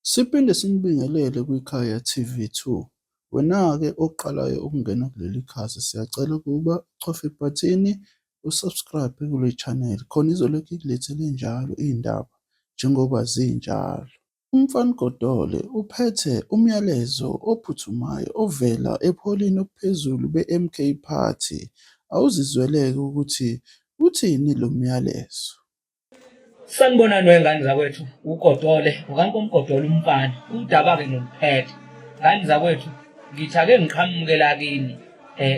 Siphinde sinibingelele kwiKhaya TV2. Wena-ke oqalayo ukungena kuleli khasi, siyacela ukuba uchofe ibhathini u-subscribe kule channel khona izolokhu ikulethele njalo iy'ndaba njengoba zinjalo. UMfana Godole uphethe umyalezo ophuthumayo ovela ebuholini obuphezulu be-MK Party. Awuzizwele-ke ukuthi uthini lo myalezo. Sanibonani wengane zakwethu, uGodole, ukaNkomgodole umfana, udaba-ke noluphethe. Ngane zakwethu, ngithi ake ngiqhamuke la kini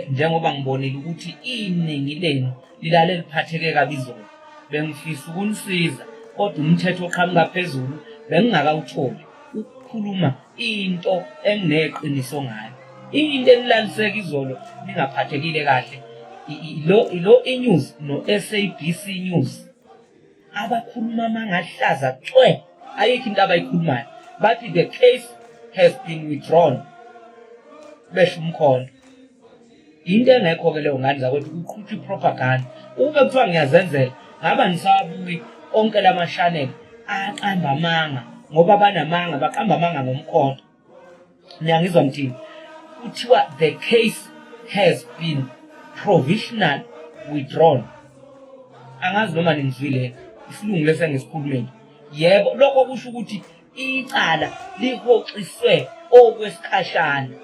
njengoba ngibonile ukuthi iningi lenu lilale liphatheke kabi izolo. Bengifisa ukunisiza kodwa umthetho oqhamuka phezulu bengingakawutholi ukukhuluma into engineqiniso ngayo. Into enilaliseka izolo ningaphathekile kahle ilo iNews no-SABC News abakhuluma amanga ahlaza cwe, ayikho into abayikhulumayo. Bathi the case has been withdrawn, besho umkhonto. Into engekho-ke leyo ngane zakwethu, kuqhutshwa i-propaganda. Ukube kuthiwa ngiyazenzela ngaba ngisawabuki onke lama-channel aqamba amanga, ngoba banamanga, baqamba amanga ngomkhonto. Niyangizwa ngithini? Kuthiwa the case has been provisional withdrawn. Angazi noma ningizwile isilungu lesi engisikhulumile. Yebo, lokho kusho ukuthi icala lihoxiswe okwesikhashana.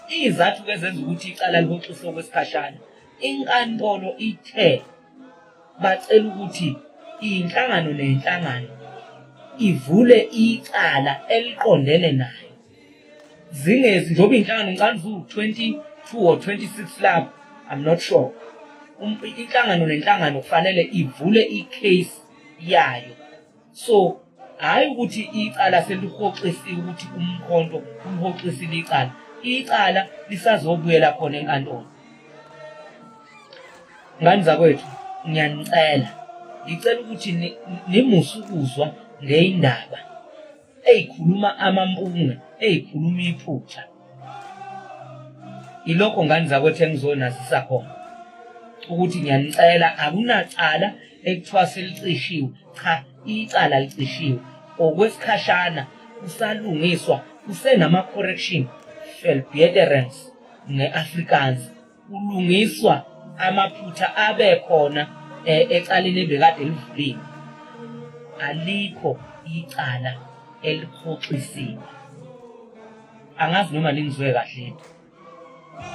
Izathu-ke ezenza ukuthi icala lihoxiswe okwesikhashana, inkantolo ithe bacela ukuthi inhlangano nenhlangano ivule icala eliqondene nayo. Zingezi njengoba iy'nhlangano ngicabanga ziwu-22 or 26 lapho, I'm not sure. Inhlangano nenhlangano kufanele ivule i-case yayo. So hhayi ukuthi icala selihoxisiwe, ukuthi umkhonto ulihoxisile icala. Icala lisazobuyela khona enkantolo. Ngane zakwethu, ngiyanicela, ngicela ukuthi nimuse ukuzwa ngeyindaba eyikhuluma amampunge, eyikhuluma iphutha. Ilokho ngane zakwethu engizonazisa khona ukuthi ngiyanicela, akunacala ekuthiwa selicishiwe. Cha, icala licishiwe okwesikhashana, kusalungiswa, kusenama-correction verbeterings nge-Afrikaans, kulungiswa amaphutha abekhona ecaleni ebekade livuliwe. Alikho icala elihoxisiwe. Angazi noma ningizwe kahle.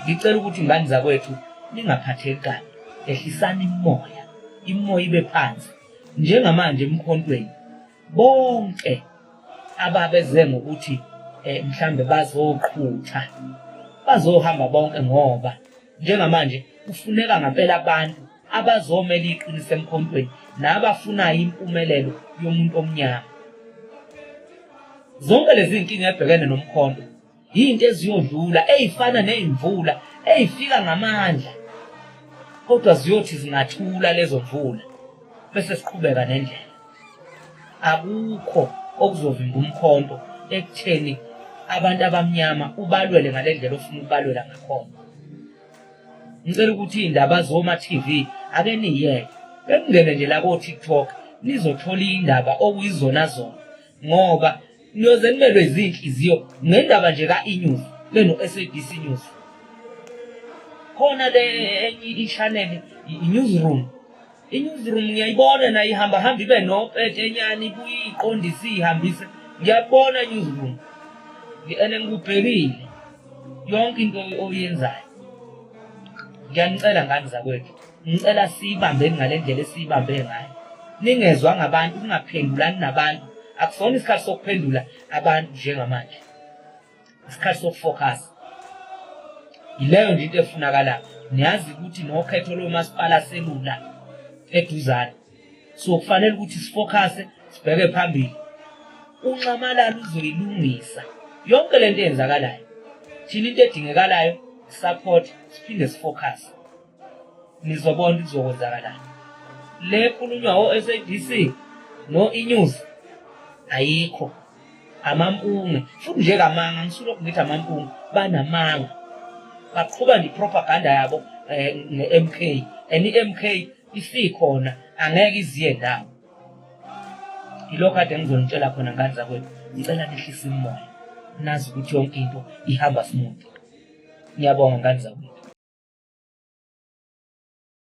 Ngicela ukuthi ngane zakwethu ningaphatheki kabi, ehlisani imimoya, imimoya ibe phansi. Njengamanje emkhontweni bonke ababeze ngokuthi mhlambe bazoqhutha bazohamba bonke, ngoba njengamanje kufuneka ngempela abantu abazomela iqiniso emkhontweni nabafunayo impumelelo yomuntu omnyama. Zonke lezi zinkinga ebhekene nomkhonto yinto eziyodlula, eyifana nezimvula eyifika ngamandla, kodwa ziyothi zingathula lezo mvula bese siqhubeka nendlela. Akukho okuzovimba umkhonto ekutheni abantu abamnyama ubalwele ngale ndlela ofuna ukubalwela ngakhona. Ngicela ukuthi iy'ndaba zoma-TV ake niyiyeke, bekungene nje la ko-TikTok nizothola iy'ndaba okuyizona zona, ngoba niyoze nimelwe izinhliziyo ngendaba nje ka-eNews beno-SABC News. Khona le enye i-channel, i-Newsroom. I-Newsroom ngiyayibona nayo ihamba hamba ibe nopetenyana, ibuye iyiqondise iyihambise. Ngiyabona i-Newsroom and ngikubhekile yonke into oyenzayo. Ngiyanicela ngane zakwethu, ngicela siyibambeni ngale ndlela esiyibambe ngayo. Ningezwa ngabantu, ningaphendulani nabantu. Akusona isikhathi sokuphendula abantu njengamanje, isikhathi sokufocus. Yileyo nje into efunakalayo. Niyazi ukuthi nokhetho lomasipala selula eduzane, so kufanele ukuthi sifocuse, sibheke phambili. UNxamalala uzoyilungisa yonke lento eyenzakalayo. Thina into edingekalayo support, siphinde sifocus, nizobona ukuthi kuzokwenzakalani. Le khulunywa o-SABC no-eNews ayikho, amampunge futhi nje kamanga. Ngisuke ngithi amampunge, banamanga, baqhuba nje propaganda yabo nge-MK, and i-MK isikhona, angeke iziye ndawo. Yilokho kade ngizonitshela khona ngane zakwethu. Ngicela nehlise imimoya, nazi ukuthi yonke into ihamba smooth. Ngiyabonga ngane zakwethu.